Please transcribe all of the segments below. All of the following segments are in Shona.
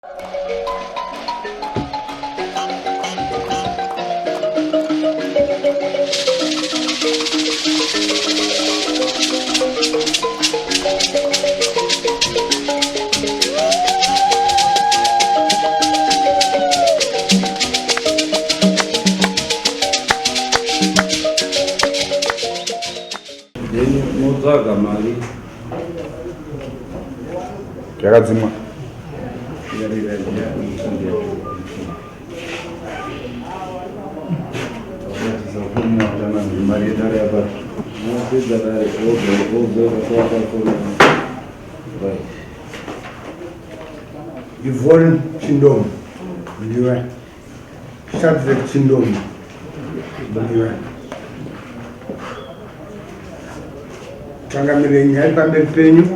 Then motsvaga mari yakadzimwa. Yvonne Chindomo ndiwe, Shadrack Chindomo ndiwe. Changamire, nyaya iri pamberi penyu,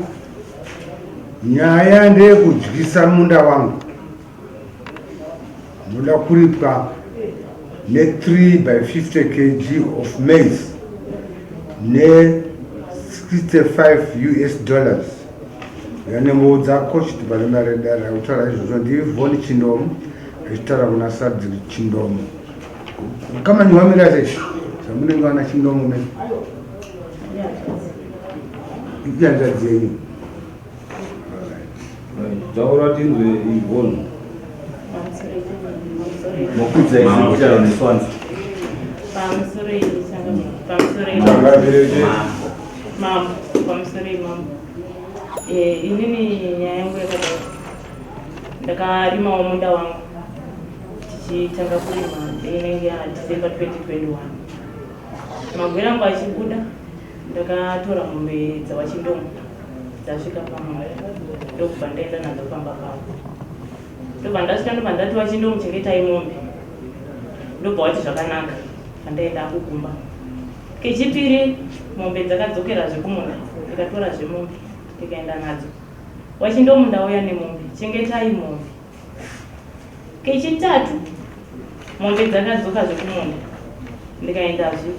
nyaya ndeyekudyisa munda wangu. Ndoda kuripwa ne3 by 50 kg of maize ne65 US dollars. Yanemboudza coach kuti pane mari yedare akutaura izvozvo ndiYvonne Chindomo achitaura kuna Sadri Chindomo. Kamani wamira sei zvamunenge vana Chindomo me ihanzvadzi yenyu. Taura tinzwe Yvonne. Mokudza izvi kutaura neswanzi. Pamusoro pamusoro mambo, pamusoro mambo. Inini nyaya yangu yakadai, ndakarimawo munda wangu tichitanga kurima inenge yaDecember 2021. Magwere angu achibuda, ndakatora mombe dzawachindomo dzasvika pamunda, ndokubva ndaenda nadzo pamba pavo. Ndobva ndasvika, ndobva ndati, "Wachindomu, chengetai mombe." Ndobva wati zvakanaka. Pandaenda kukumba kechipiri, mombe dzakadzokerazve kumunda. Ndikatorazve mombe, ndikaenda nadzo. "Wachindomu, ndauya nemombe, chengetai mombe." Kechitatu mombe dzakadzokazve kumunda, ndikaendazve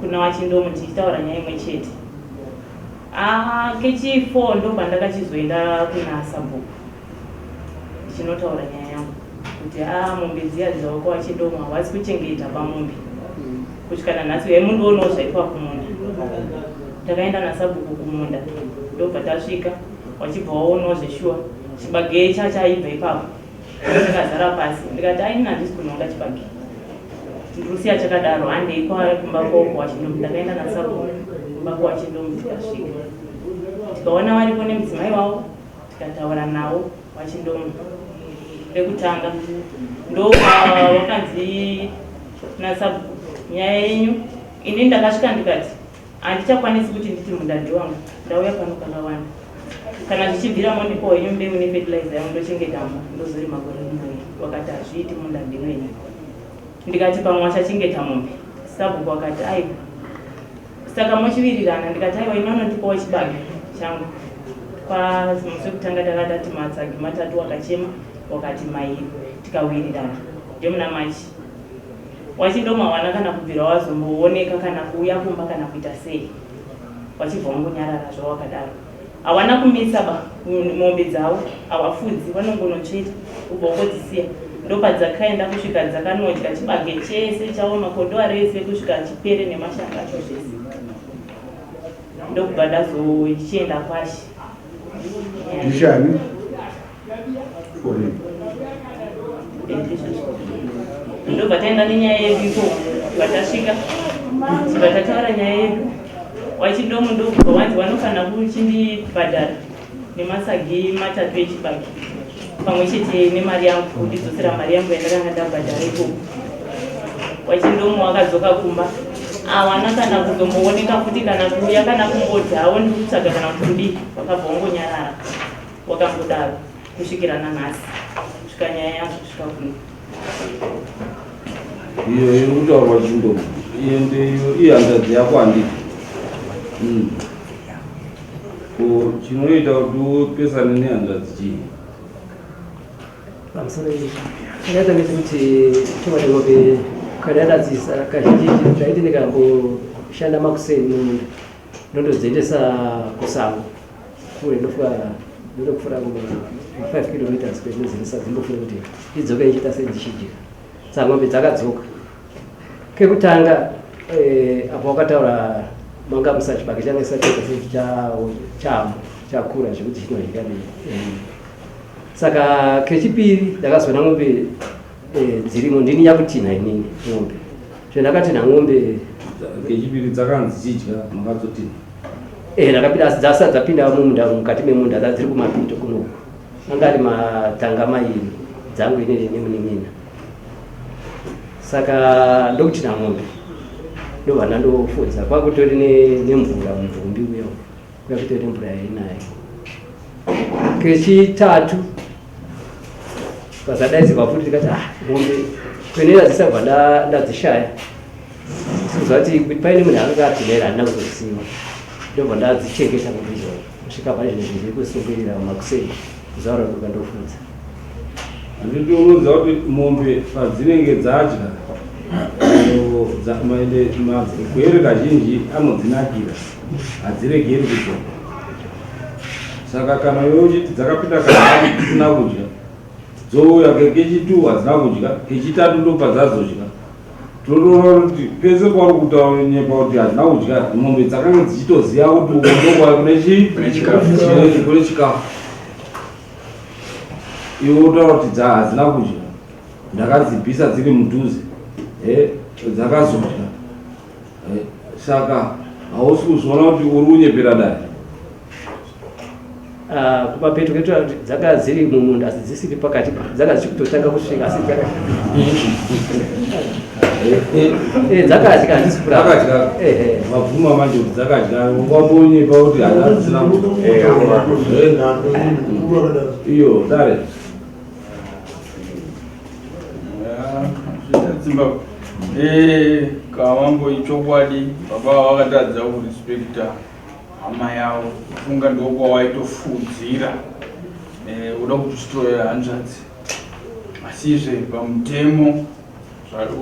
kuna wachindomu tichitaura nyaya imwe chete. Aha, kechi4 ndobva ndakachizoenda kuna sabhuku ndichinotaura nyaya yangu kuti a mombe dziya dzawako wachindomu havasi kuchengeta pamombe kusvika nanhasi, uyai mundoonawo zvaitwa kumunda. Takaenda nasabhuku kumunda, ndobva tasvika, wachibva waonawo zveshuwa chibage chachaibva ipapo chakazara pasi. Ndikati, "Aini handisi kunhonga chibage, ndikusiya chakadaro, handei kumba kwoko wachindomu." Ndakaenda nasabhuku kumba kwawachindomu, tikasvika, tikaona varipo nemudzimai wavo, tikataura navo. Wachindomu pekutanga ndowakanzi nasabhuku, "Nyaya yenyu." Ini ndakasvika ndikati handichakwanisi kuti nditi munda ndewangu, ndauya pano kakawanda. Kana zvichibvira mondipawo henyu mbeu nefertilizer yangu, ndochengeta mba, ndozorima gore rinouya. Wakati, "Hazviiti, munda ndewenyu." Ndikati, "Pamwe wachachengeta mombe." Sabhuku akati, "Aiwa, saka mochivirirana." Ndikati, "Aiwa, imi anondipawo chibage changu." Pamusi wekutanga takatati matsagi 3, wakachema, wakati mairi, tikawirirana. Ndemuna Machi wachindomawana kana kubvira wazombooneka kana kuuya kumba kana kuita sei, wachibva wangonyarara zvawakadaro. Hawana kumisa ba mombe dzavo, havafudzi, vanongonotsveta ubva wangodzisiya. Ndopadzakaenda kusvika dzakanodya chibage chese chavo, makondo arese kusvika chipere nemashanga acho zvese. Ndokubva ndazochienda kwashi. Ndishani? Ndobva taenda nenyaya yedu ikoko, bva tasvika, tibva tataura nyaya yedu. Wachindomu ndokubva wanzi wanofanira kuchindibhadhara nemasagi 3 echibage pamwe chete nemari yangu, kundidzosera mari yangu yandakanga ndabhadhara ikoko. Wachindomu wakadzoka kumba, awana kana kuzombooneka futi kana kuuya kana kumboti hawo ndiri kutsvaga kana kuti kudii. Wakabva wangonyarara wakangodaro kusvikira nanhasi, kusvika nyaya yangu kusvika kuno. Iyo iri kutaurwa Chindomo iyo ndeiyo ihanzvadzi yako, handiti? Ko chinoita kuti upesane nehanzvadzi chii? Pamusoro, chakaita ndechekuti chokwadi mombe kadadadzisa kazhinji zvaiti ndikamboshanda makuseni mumunda, ndondodziendesa kusango kure, ndofuka. Ndinotopfuura kuma 5 kilometers kwendinodzirisa dzimbofunga kuti ndidzoke ndichiita sei ndichidya. Saka mombe dzakadzoka. Kekutanga eh, apo wakataura manga musachibage change chisachaita sei chakura zvekuti chinodyika ne saka kechipiri ndakazoona mombe eh, dzirimo ndini nyakutinha inini mombe zvendakatinha mombe kechipiri dzakanzi chidya makadzotinha eh, ndakapinda asi dzasati dzapinda mumunda mukati memunda dzadziri kumapito kunoku anga ari matanga mairi dzangu inini nemunin'ina saka ndokutinha mombe ndobva ndandofudza kwakutori nemvura mumvumbi uya kuya kutori nemvura yainayo kechitatu pazadaidzirwa futi tikati ah mombe kwenera dzisabva ndadzishaya sikuziva kuti paine munhu akanga atinera handina kuzoziva ndobva ndadzichengeta mombe izvozvo kusvika pane zvinhu zviri kusungirira makuseni zuva radoka ndofudza Handiti unoziva kuti mombe padzinenge dzadya magwere kazhinji anodzinakira hadziregeri kudzoka saka kana iwe uchiti dzakapinda kana dzisina kudya dzouya kechitu hadzina kudya kechitatu ndopadzazodya tinotoona kuti pese pauri kutaura nyepa kuti hadzina kudya mombe dzakanga dzichitoziva kuti uko ndokwai kune chii kune chikafu iwe wotaura kuti dza hadzina kudya ndakadzibvisa dziri mudhuze eh, dzakazodya eh, saka hausi kuzviona kuti uri kunyepera dai ah, kumapeto ketoa kuti dzanga dziri mumunda asi dzisiri pakati dzanga dzichikutotanga kusvika asi eh, dzakadya handisi kuradzakadya mabvuma manje kuti dzakadya wambonyepa kuti hadzina iyo dare Zimbabwe eh kawambo ichokwadi baba vakatadza kurespecta hama yavo funga ndokwawaitofudzira eh uda kutistroya hanzvadzi asizve pamutemo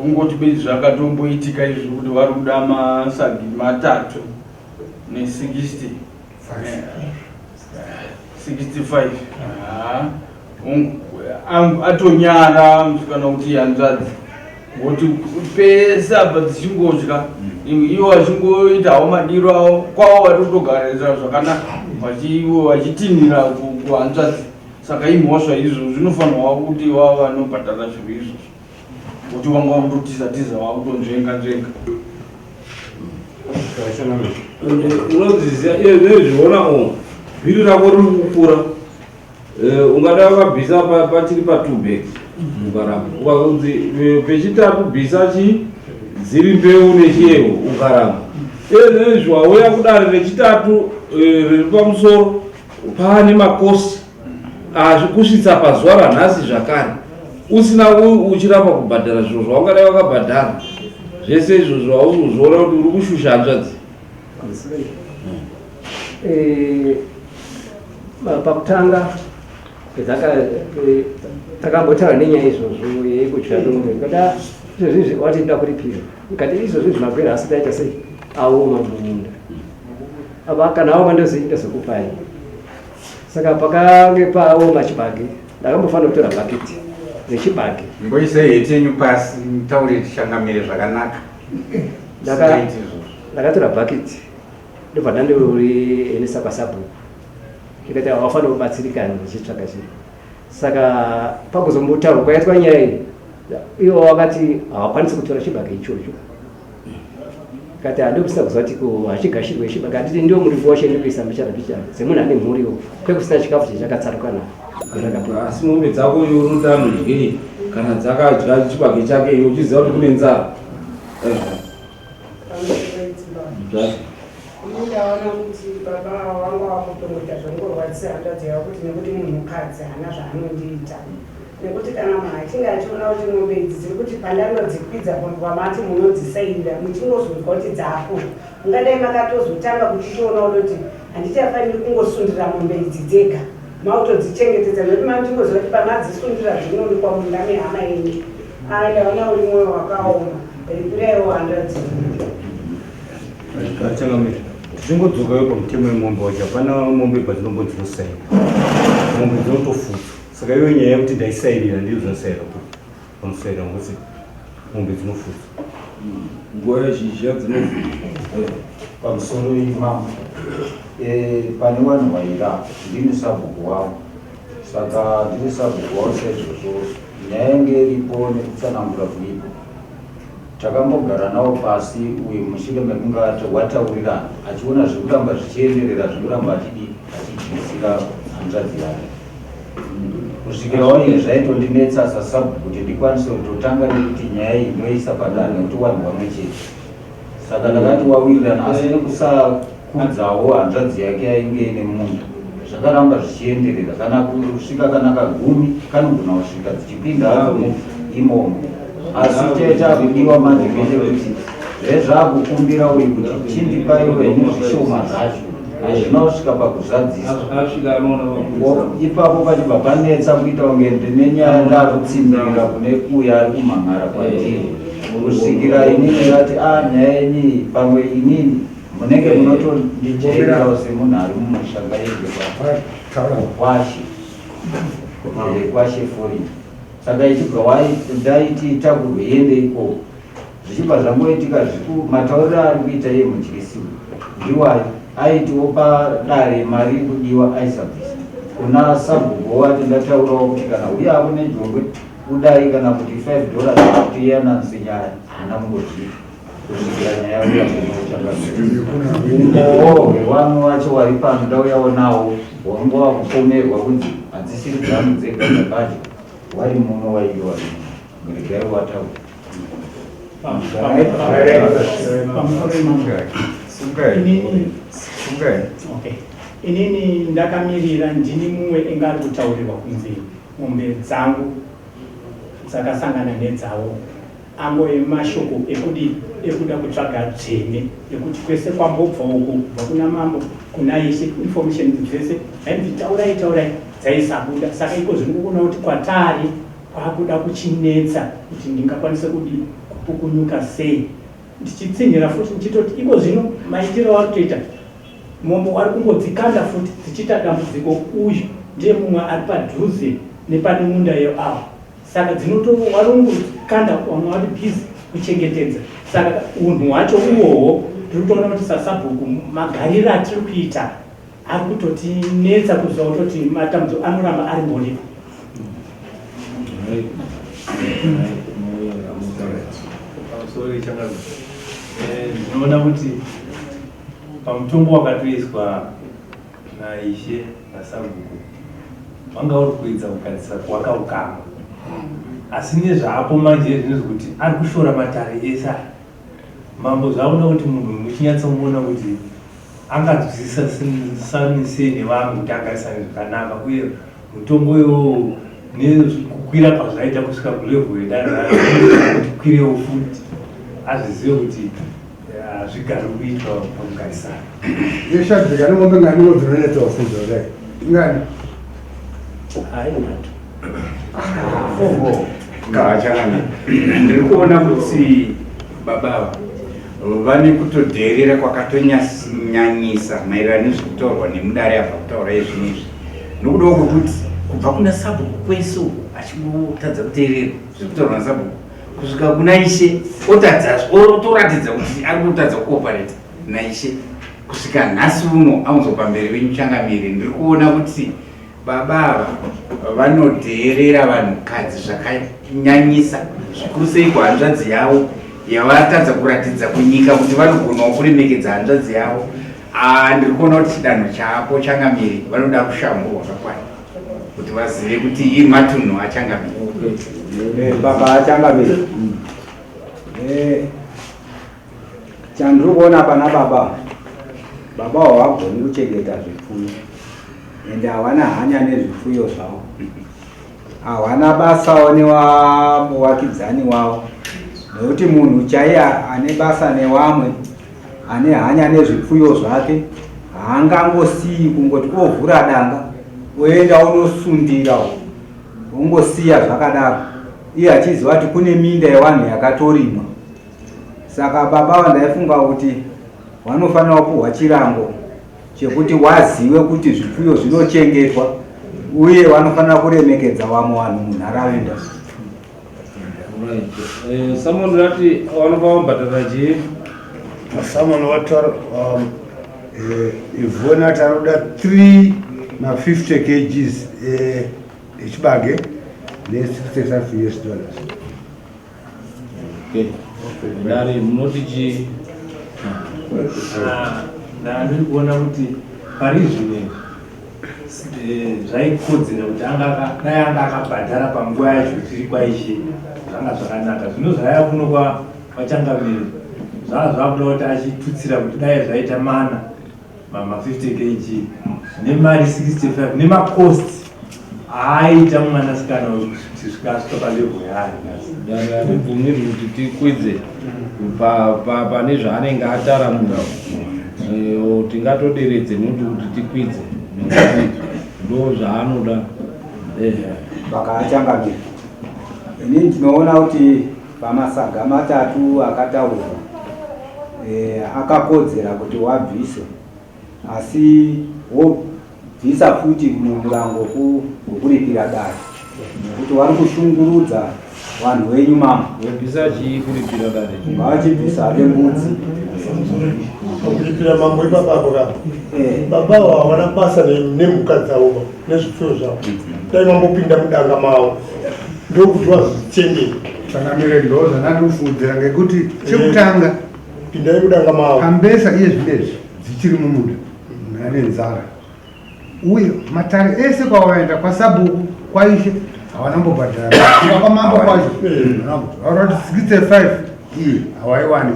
ungoti bedzi zvakatomboitika izvi kuti vari kuda masagi matatu ne 60 65 atonyara musikana kuti hanzvadzi ngokuti pese apa dzichingodya ivo vachingoita hawo madiro avo kwavo vatotogara zvakanaka vachitinhira kuhanzvadzi saka imhosva izvo zvinofanirwa kuti vava vanobhadhara zviro izvozvo kuti vanga vakutotiza tiza vakutonzvenga nzvenga unodziziva iye zvinozviona o bhiri rako riri kukura eh, ungada wakabvisa pachiri pa two bags ukaramba ukakunzi eh, pechitatu bvisa chi dziri mbeu nechiyevo ukaramba iye zvinezvi wauya kudare rechitatu eh, riri pamusoro Paane makosi azvikusvitsa pazuva ranhasi zvakare usina uchiramba kubhadhara zviro zvaungadai wakabhadhara zvese izvozvo hausi kuzviona kuti uri kushusha hanzvadzi eh, pakutanga eh, takambotaura nenyaya izvozvo yekudya kada izvozvi wati ndoda kuripira kati izvozvi zvimagwere asi taita sei aoma mumunda Apa kana aoma ndozokupai. Saka pakange paoma chibage ndakambofanira kutora bhaketi rechibage. Mboisai heti yenyu pasi mutaure tichangamire zvakanaka. Ndakatora bhaketi ndobva ndandoriendesa kwasabhuku ndikati hawafanira kubatsirikana ndichitsvaga chii saka pakuzombotaurwa kwaitwa nyaya iyi ivo vakati hawakwanisi kutora chibage ichocho kati handi kusina kuziva kuti ko hachigashirwe ichi baka handiti ndiwo muripo wacho ndikuisa mbichana mbichana semunhu ane mhuriwo kwekusina chikafu chechakatsarukana asi mombe dzako iwe unoti anodyei kana dzakadya chibage chake iwe uchiziva kuti kune nzara Ndaona kuti baba vangu vakutongoita zvongorwadzisa hanzvadzi yavo kuti nekuti munhukadzi haana zvaanondiita nekuti kana munhu achinge achiona kuti mombe idzi dziri kuti pandanodzikwidza pamati munodzisairira muchingozonzwa kuti dzakura mungadai makatozotanga kuchitoona kutoti handichafaniri kungosundira mombe idzi dzega mautodzichengetedza nekuti mamuchingoziva kuti pamadzisundira dzinoonekwa munda mehama yenyu aya ndaona uri mwoyo wakaoma ripiraiwo hanzvadzi Changamire, tichingodzokayo pamutemo wemombe wacho hapana mombe padzinombonzi nosaina. Mombe dzinotofudzwa. Saka iyo nyaya yekuti ndaisairira ndiyo dzinosairira kupi? Vanosairira ngokuti mombe dzinofudzwa. Nguva yezhizha dzinofudzwa. Pamusoro imambo eh, pane vanhu vaira ndini sabhuku wavo saka ndiri sabhuku wavo saizvozvo nyaya yange iripo nekutsanangura kuripo Takambogara nawo pasi uyu mushure mekunge wataurirana achiona zvekuramba zvichienderera zvekuramba achidii achidyisira hanzvadzi yake kusvikira waine zvaitondinetsa sasabhuku kuti ndikwanise kutotanga nekuti nyaya iyi ndoisa padare nekuti wanhu wamwe chete saka ndakati wawirirana asi nekusakudzawo hanzvadzi yake yainge ine munda zvakaramba zvichienderera kana kusvika kana kagumi kanogona kusvika dzichipinda hadzo imomo asi chakudiwa manje ngechekuti zvezvakukumbira uyu kuti chindipaiwo henyu zvishoma zvacho hazvina kusvika pakuzadziswa ipapo pachibva panetsa kuita kunge ndine nyaya ndakutsimbirira kune uyo ari kumhan'ara kwandiri kusvikira inini vati a ah, nyaya yenyi pamwe inini munenge munotondijairirawo semunhu ari mumusha ngaende kwashe kwashe foreign Saka ichibva ndaiti itakurwe iende ikoko zvichibva zvangoitika zviku matauriro aari kuita iye mudyisi uyu ndiwayo aitiwo padare mari iri kudiwa aisabvisa kuna sabhuku wati ndataurawo kuti kana uya ako nejongwe udai kana kuti 5 dollars kuti iyananise nyaya hana kungozviita kusvikira nyaya uya kunochakaumbowo hwewamwe wacho wari pano ndauyawo nawo wanga wakupomerwa kunzi hadzisiri dzangu dzega dzakadya wari muno waidiwa regai wataura Inini ndakamirira ndini mumwe enga ari kutaurirwa kunzi mombe dzangu dzakasangana nedzavo Angove mashoko ekudii ekuda kutsvaga dzvene nekuti kwese kwambobva uku kubva kuna mambo kuna ishe information dzese dzainzi taurai taurai dzaisabuda saka iko zvino kuona kuti kwatari kwakuda kuchinetsa kuti ndingakwanise kudii kupukunyuka sei ndichitsinhira futi ndichitoti iko zvino maitiro avari kutoita mombe wari kungodzikanda futi dzichiita dambudziko uyu ndiye mumwe ari padhuze nepane munda iyo awa Saka dzinotowarongokanda vamwe vari busy kuchengetedza saka unhu hwacho uhoho tiri kutoona kuti sasabhuku magariro atiri kuita ari kutotinetsa kuziva kutoti matambudziko anoramba ari mboripo. Pamusoro changamire, ndinoona kuti pamutongo wakatoiswa naishe nasabhuku wanga uri kuedza kugadzisa kuwaka ukama asi nezvaapo manje zvinozwi kuti ari kushora matare ese aya mambo zvakuda kuti munhu muchinyatsomuona kuti anganzwisisa sani sei nevamwe kuti agarisane zvakanaka uye mutongo iwowo nekukwira kwazvaita kusvika kulevel yedare kuti kwirewo futi azvizive kuti hazvigari kuitwa pakugarisana. Yeshadhika nemombe ngani ngo dzinonetsa kufudzwa kudai ingani? Hayi nhatu. Oho, ngavachana. Ndiri kuona kuti baba ava vane kutodheerera kwakatonyanyisa maererano nezvekutaurwa nemudare abva kutaura izvino izvi nokudawo kwekuti kubva kuna sabhuku kwese uku achingotadza kuteerera zviri kutaurwa nasabhuku kusvika kuna ishe otadza otoratidza kuti ari kutadza kuoperate naishe kusvika nhasi uno aunzwa pamberi venyu changamire ndiri kuona kuti baba ava vanodheerera vanhukadzi zvakanyanyisa zvikuru sei kuhanzvadzi yavo yavatadza kuratidza kunyika kuti vanogonawo kuremekedza hanzvadzi yavo ah, ndiri kuona kuti chidanho chaapo changamire vanoda kushamhu rwakakwana kuti vazive kuti imatunhu achangamire eh, baba achangamire eh, chandiri kuona pana baba baba hawagoni kuchengeta zvipfuyo ende hawana hanya nezvipfuyo zvavo hawana basawo newamuwakidzani wavo nekuti munhu chaiye ane basa newamwe ane hanya nezvipfuyo zvake haangangosiyi kungoti ovhura danga oenda onosundira ongosiya zvakadaro iye achiziva kuti kune minda yevanhu yakatorimwa saka baba vandaifunga kuti vanofanira kupuhwa chirango chekuti wazive kuti zvipfuyo zvinochengetwa Uye vanofanira kuremekedza vamwe vanhu munharaunda. Right. Someone rati vanofanira kubhadhara chii? Someone wataura Ivona ati anoda 3 ma 50 kgs echibage ne 65 US dollars. Okay. Dare munoti chii? Ndandiri kuona kuti pari zvino zvaikodzera kuti dai anga akabhadhara panguva yacho tiri kwaishe, zvanga zvakanaka. Zvino zvaiva kuno kwachangamire zvanga zvakuda kuti achitutsira kuti dai zvaita mana ma 50 kg nemari 65 nemacost aaita mwanasikana kuti svika asvika palevel yaari nhasi. Dare haribvumirwi kuti tikwidze pane zvaanenge atara munhu. Tingatoderedze noti kuti tikwidze nekuti ndo zvaanoda. Vakachangamira, ini ndinoona kuti pamasaga matatu akataurwa akakodzera kuti wabvise, asi wobvisa futi mumurango wekuripira dare, nekuti vari kushungurudza vanhu venyu mama. Wobvisa chii kuripira dare? Ngavachibvisa mbudzi. Kuripira mambo ipapapo ka, baba avo havana basa nemhuka dzavo nezvipfuyo zvavo. Dai vambopinda mudanga mavo ndokuti vazvichengete. Changamire, ndo zvandandikufungidzira ngekuti chekutanga pindai mudanga mavo. Pambesa iye zvinezvi dzichiri mumunda, munhu ane nzara, uye matare ese kwavaenda kwasabhuku kwaishe havana mbobhadhara kwamambo kwacho vaura kuti 65 iye hawaiwani.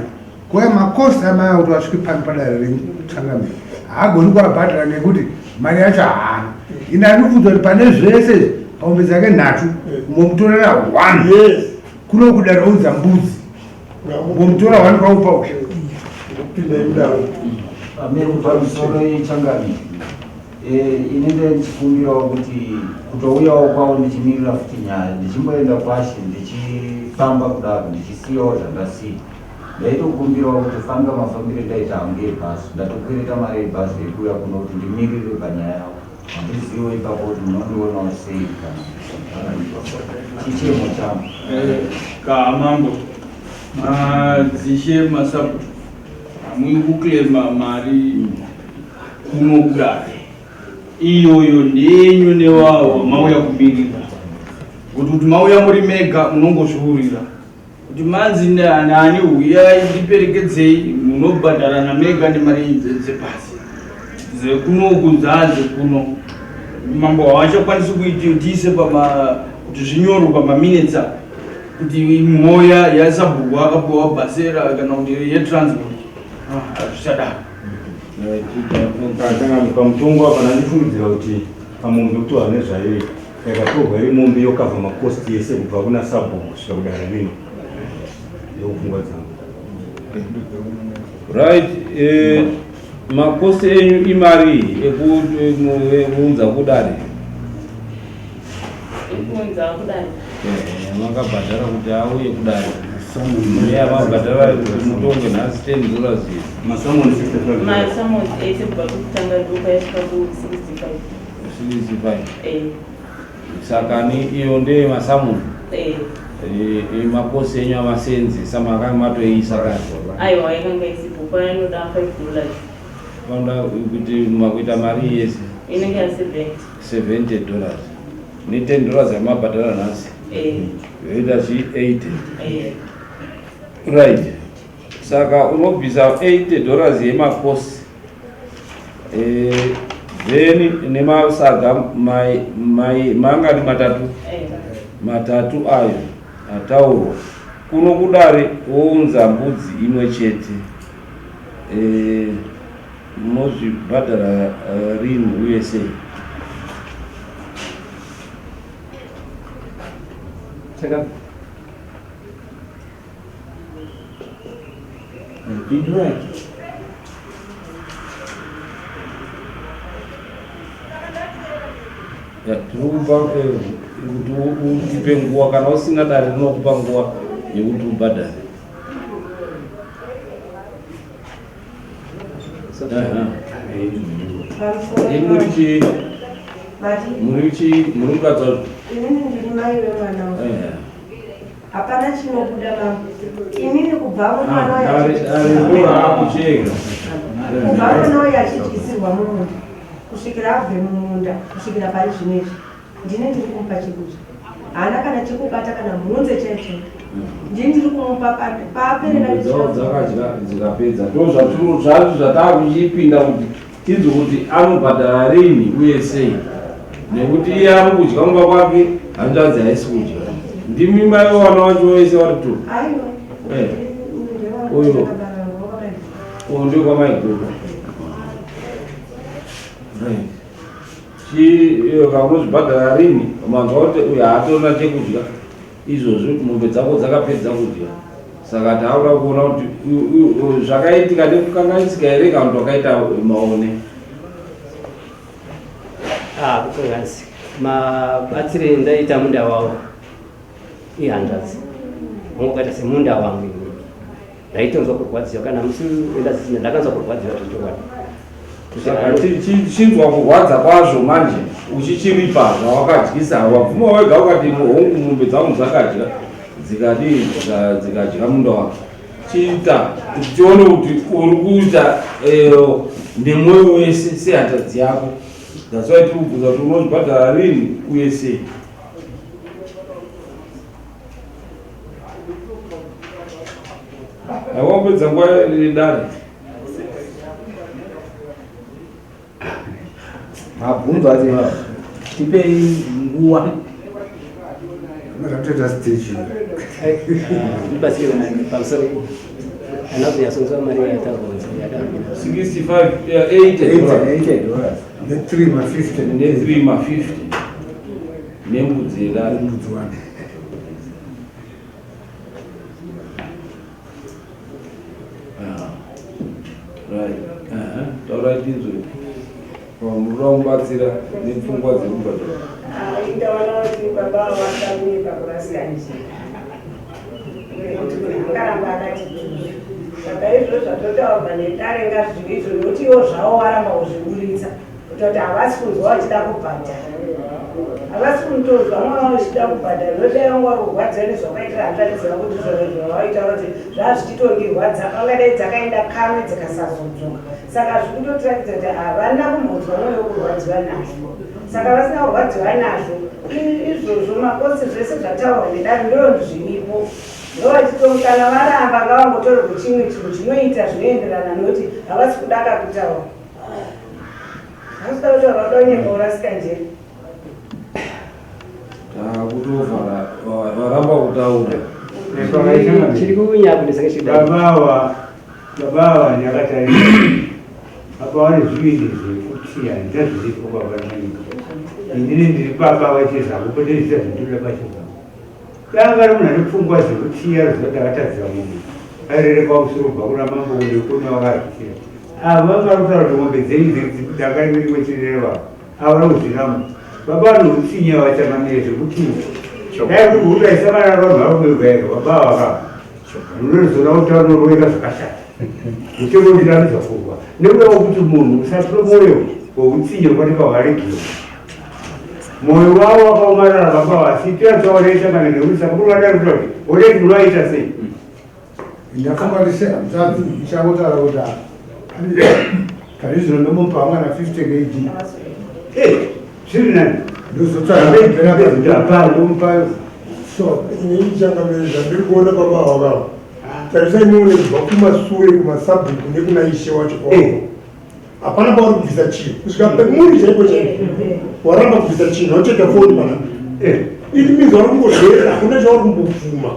Kuya makosti amaya kuti vasvike pano padare rechangamire haagoni kuabhadhara ngekuti mari yacho haana. Ine andikubvunza kuti pane zvese izvi pamombe dzake nhatu umbomutorera one kuno kudare ounza mbudzi, umbomutora one kwaupa uku. Pindai mudanga. Pamusoro yechangamire, ini ndichikumbirawo kuti kutouyawo kwavo ndichimirira futi nyaya, ndichimboenda kwashe ndichifamba kudaro ndichisiyawo zvandasiya. Ndaitokumbirawo kuti fanga mafambiro ndaita hangu yebhazi, ndatokwereta mari yebhazi yekuuya kuno kuti ndimirire panyaya yavo. Handizivo ipapo kuti munondionawo sei kana chichemo changu. Kamambo, madzishe, masabhuku, hamui kuclaima mari kuno kudare. Iyoyo ndenyu newawo mauya kumirira, kuti mauya muri mega munongozviurira kuti manzi nani huyai ndiperekedzei, munobhadharana mega nemari dzepasi dzekunoku dzadze kuno. Mambo havachakwanisi kuiti tiise pama kuti zvinyorwe pamaminutes apa kuti mhoya yasabhuku akapiwa bhasera kana kuti yetransport, hazvichadaro. Pamutongo apa ndandifungidzira kuti pamombe kutorwa nezvayo yakatorwa iri mombe yokavha makosti yese kubva kuna sabhuku kusvika kudare rino, ndokupfungwa dzangu. Right, makosti enyu imari ekuunza kudare? Ekuunza kudare? Makabhadhara kuti auye kudare yamabhadhara kuti mutonge nhasi 10 dollars iyi? Masummons 65. Masummons ese kubva kukutanga ndopaisvika ku65. 65? Eh. Saka ni iyo ndeye masummons? Eh. Makosi enyu amasenzesa makanga matoiisa kare? Aiwa, yakanga isipo. Panoda 5 dollars. Panoda kuti makuita mari yese? Inenge ya 70. 70 dollars ne 10 dollars yamabhadhara nhasi? Eh. Yoita chi 80? Eh. Right, saka unobvisa 80 dollars yemakosi, then nemasaga mangani? Matatu? Eh. Matatu ayo ataurwa. Kuno kudare wounza mbudzi imwe chete. Munozvibhadhara rini uye sei? Saka Pindurai. Ya, tinokupa kuti utipe nguva. Kana usina, dare rinokupa nguva yekuti ubhadhare. Imuti chii? Mati Muri chi muri mukadzi wazvo? Inini ndiri mai vemwana uyu. Hapana chinobuda mambo. Inini kubva mwana uyu Dare dare ndoraakucheka. Kubva mwana uyu achidyisirwa mumunda kusvikira abve mumunda kusvikira pari zvino izvi ndini ndiri kumupa chekudya. Haana kana chekubata kana mhunze chaiyo chaiyo. Ndini ndiri kumupa paaperera Mombe dzavo dzakadya dzikapedza. Ndozvatiri zvataakuchipinda kuti tinzwe kuti anobhadhara rini uye sei. Nekuti iye ari kudya kumba kwake, hanzvadzi haisi kudya. Ndimi mai vevana vacho vese vari tu. Aiwa. Eh. Uyo. Uyo ndio kwa mai guru. Right. Chi iyo kaunozvibhadhara rini manzwa kuti uyu haatorina chekudya izvozvi mombe dzako dzakapedza kudya saka taakuda kuona kuti zvakaitika nekukanganisika here kana kuti wakaita maone. Ah, kukanganisika. Mabatsire ndaita munda wavo ihanzvadzi wangu wakaita semunda wangu inini. Ndaitonzwa kurwadziwa kana musi wendazisina ndakanzwa kurwadziwa zvechokwadi. Saka chinzwa kurwadza kwazvo manje uchichiripa zvawakadyisa wabvuma wega ukati hongu mombe dzangu dzakadya dzikadii dzikadya munda wako chiita kuti tione kuti uri kuita nemwoyo wese sehanzvadzi yako. That's why tiri kubvunza kuti unozvibhadhara rini uye sei. Awapedza nguva yedare. Mabvunzo ati tipei nguva. Zvatoita stage. Ndibatsire pamusoro. Anazonyasonzwa mari yataurwa yakawira. 65 80 dollars. 80 dollars. Ne 3 ma 50. Ne 3 ma 50. Nembudzi yedare. Nembudzi wani. Right. Taurai tinzwe. Munoda kumubatsira nepfungwa dzekubhadhara. Ndaona kuti baba vakamira pakurasika njira. Nekuti munhu angaramba akati tuzu. Saka izvozvo zvatotaurwa nedare ngazvive izvo nekuti ivo zvavo varamba kuzviburitsa. Kuita kuti havasi kunzwa vachida kubhadhara. Havasi kutonzwa mwana vachida kubhadhara. Nekuti dai vanga vari kurwadziwa nezvakaitira hanzvadzi dzavo kuti zviro zvavaita kuti zvazvichitondirwadza vangadai dzakaenda kamwe dzikasazodzoka. Saka zvikutotiratidza kuti havana kumbonzwa mwoyo wekurwadziwa nazvo. Saka vasina kurwadziwa nazvo izvozvo makosi zvese zvataurwa nedare ndoo zviripo. Ndovachitongana varamba ngavangotorerwe chimwe chinhu chinoita zvinoenderana nekuti havasi kudaka kutaura. Havasi kuda kutaura vada kunyepa kurasika njere. Takutovhara varamba kutaura. Chiri kunyabudisa ngechidai. Baba ava ndakatarisa baba vane zvivindi zvekuti handita zviripo baba nyika inini ndiri baba vachezvako kwete zviita zvandinoda pachezvako dai vari munhu ane pfungwa dzekutiya ruziva ndakatadzira munhu airereka musoro kubva kuna mambo nekuna vakazvitira ava vanga vari kutaura kuti mombe dzenyu dakarimwe chireva ava kuzviramba baba vane utsinye vachangamire zvekuti dai kuri kuurayisa vana vanhu vari kuega ega baba ava ka munozoona kuti vanoroveka zvakashata mutemo uchiratidza kurwa nekuda kwekuti munhu usatore mwoyo weutsinye kwatika waregiwa mwoyo wavo wakaomarara baba vasi tiratsaoreita kana nekuti saka kuri vadari kuti oreti munoaita sei Ndafunga kuti sehanzvadzi ichangotaura kuti pari zvino ndomupa mwana 50 kg. Zviri nani. Ndozotsvaga ndomupa So, inini changamire zvandiri kuona baba ava tarisai muone kubva kumasure kumasabhuku nekuna ishe wacho kwavo hapana pauri kubvisa chinhu kusvika pemuri chaipo chaipo waramba kubvisa chinhu wachoita foni pana it means vari kungozverera hakuna chauri kumbobvuma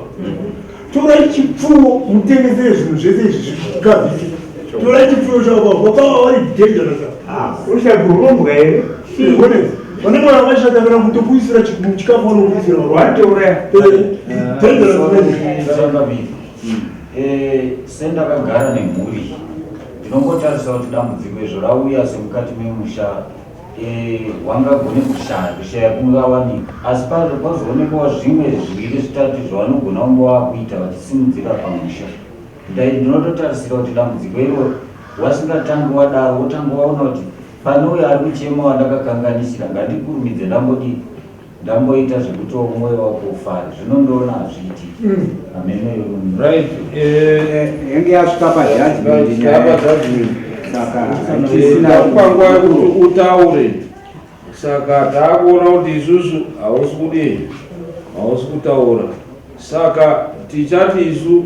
torai chipfuwo mutengesere zvinhu zvese izvi zvikavhike torai chipfuwo chavo baba ava vari dangerous ushakurombwa here vane mwana vashata kana kutokuisira chikafu vanokuisira watouraya Changamire. Sendakagara nemhuri ndinongotarisa kuti dambudziko izvo rauya semukati memusha wangagone kushaya kushaya kungawanika asi pazoonekwawo zvimwe zviviri zvitatu zvavanogona kunge vakuita vachisimudzira pamusha. Ndinototarisira kuti dambudziko iro wasingatangi wadaro wotanga waona kuti Pane uyo ari kuchema wandakakanganisira, ngandikurumidze ndambodii ndamboita zvekuti mwoyo wako ufare. Zvino ndoona hazviitiki. Hameno iwe. Right. Yange yasvika pajudgment nyaya. Pajudgment. Saka Takupa nguva yekuti utaure. Saka taakuona kuti isusu hausi kudii, hausi kutaura. Saka tichati isu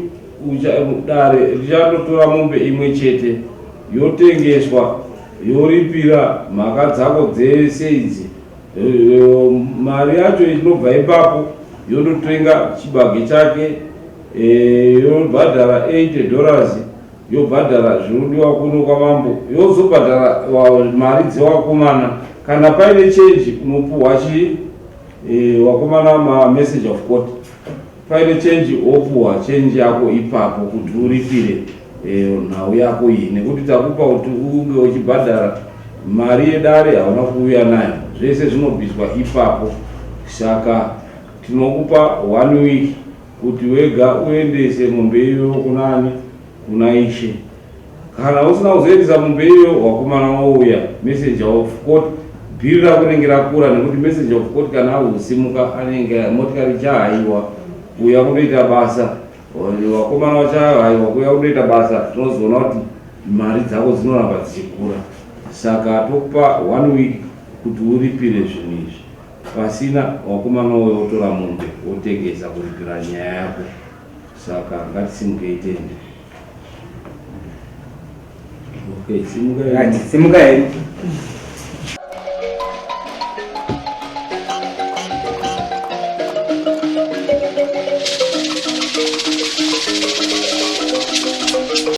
dare richatotora mombe imwe chete yotengeswa yoripira mhaka dzako dzese idzi. Mari yacho inobva ipapo yondotenga chibage chake, yobhadhara $80, yobhadhara zvinodiwa kuno kwamambo, yozobhadhara mari dzewakomana. Kana paine change unopuhwa chi wakomana mamessage of court, paine change wopuhwa change yako ipapo kuti uripire nhau yako iyi, nekuti takupa kuti unge uchibhadhara mari yedare, hauna kuuya nayo. Zvese zvinobviswa ipapo. Saka tinokupa one week kuti wega uendese mombe iyoyo kunani? Kuna ishe. Kana usina kuzoendesa mombe iyoyo, wakomana wouya, messenger of court, bhiri rako rinenge rakura, nekuti messenger of court kana azosimuka anenge motikari ichahaiwa kuuya kundoita basa, wakomana vachahaiwa kuuya kundoita basa. Tinozoona kuti mari dzako dzinoramba dzichikura. Saka tokupa one week kuti uripire zvinhu izvi. Pasina, wakomana uyo wotora mombe wotengesa kuripira nyaya yako. Saka ngatisimukei tende. Okay, simuka. Right, simuka hedu.